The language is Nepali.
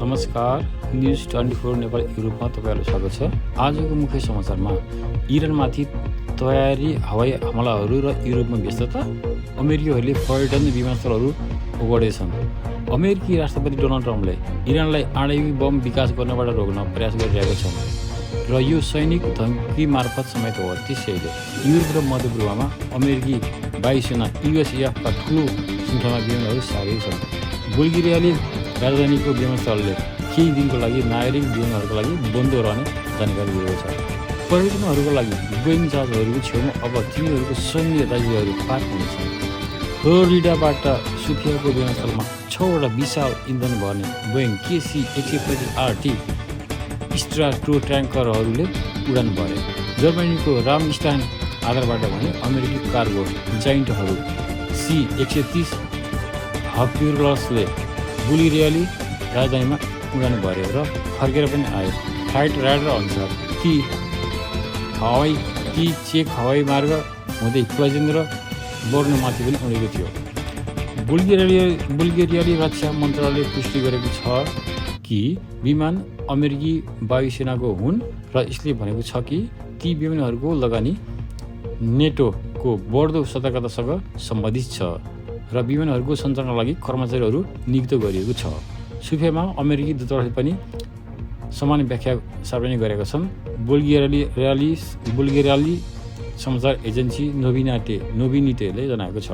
नमस्कार, न्युज 24 नेपाल युरोपमा तपाईँहरूलाई स्वागत छ। आजको मुख्य समाचारमा इरानमाथि तयारी हवाई हमलाहरू र युरोपमा व्यस्तता, अमेरिकीहरूले पर्यटन विमानस्थलहरू ओगटेछन्। अमेरिकी राष्ट्रपति डोनाल्ड ट्रम्पले इरानलाई आणविक बम विकास गर्नबाट रोक्न प्रयास गरिरहेका छन् र यो सैनिक धम्की मार्फत समेत हो। त्यसैले युरोप र मध्यपूर्वमा अमेरिकी वायुसेना USAF का ठुलो सङ्ख्यामा विमानहरू सारेका छन्। बुल्गेरियाले राजधानीको विमानस्थलले केही दिनको लागि नागरिक विमानहरूका लागि बन्द रहने जानकारी दिएको छ। पर्यटकहरूका लागि बोइङ जहाजहरूको छेउमा अब तिनीहरूको सैन्य दाजुहरू पार्क हुनेछन्। फ्लोरिडाबाट सुफियाको विमानस्थलमा 6वटा विशाल इन्धन भर्ने बोइङ KC-135RT स्ट्राटो ट्याङ्करहरूले उडान भरे। जर्मनीको रामस्टाइन आधारबाट भने अमेरिकी कार्गो जाइन्टहरू C-130 हर्क्युलसले बुल्गेरियाली राजधानीमा उडान भरे र फर्केर पनि आयो। फ्लाइट राडर अनुसार ती चेक हवाई मार्ग हुँदै प्लजेन र बोर्नोमाथि पनि उडेको थियो। बुल्गेरियाली रक्षा मन्त्रालयले पुष्टि गरेको छ कि विमान अमेरिकी वायुसेनाको हुन् र यसले भनेको छ कि ती विमानहरूको लगानी नेटोको बढ्दो सतर्कतासँग सम्बन्धित छ र विमानहरूको सञ्चालनका लागि कर्मचारीहरू नियुक्त गरिएको छ। सुफियामा अमेरिकी दूतावासले पनि समान व्याख्या सार्वजनिक गरेका छन्। बुल्गेरियाली समाचार एजेन्सी नोभिनिटेले जनाएको छ।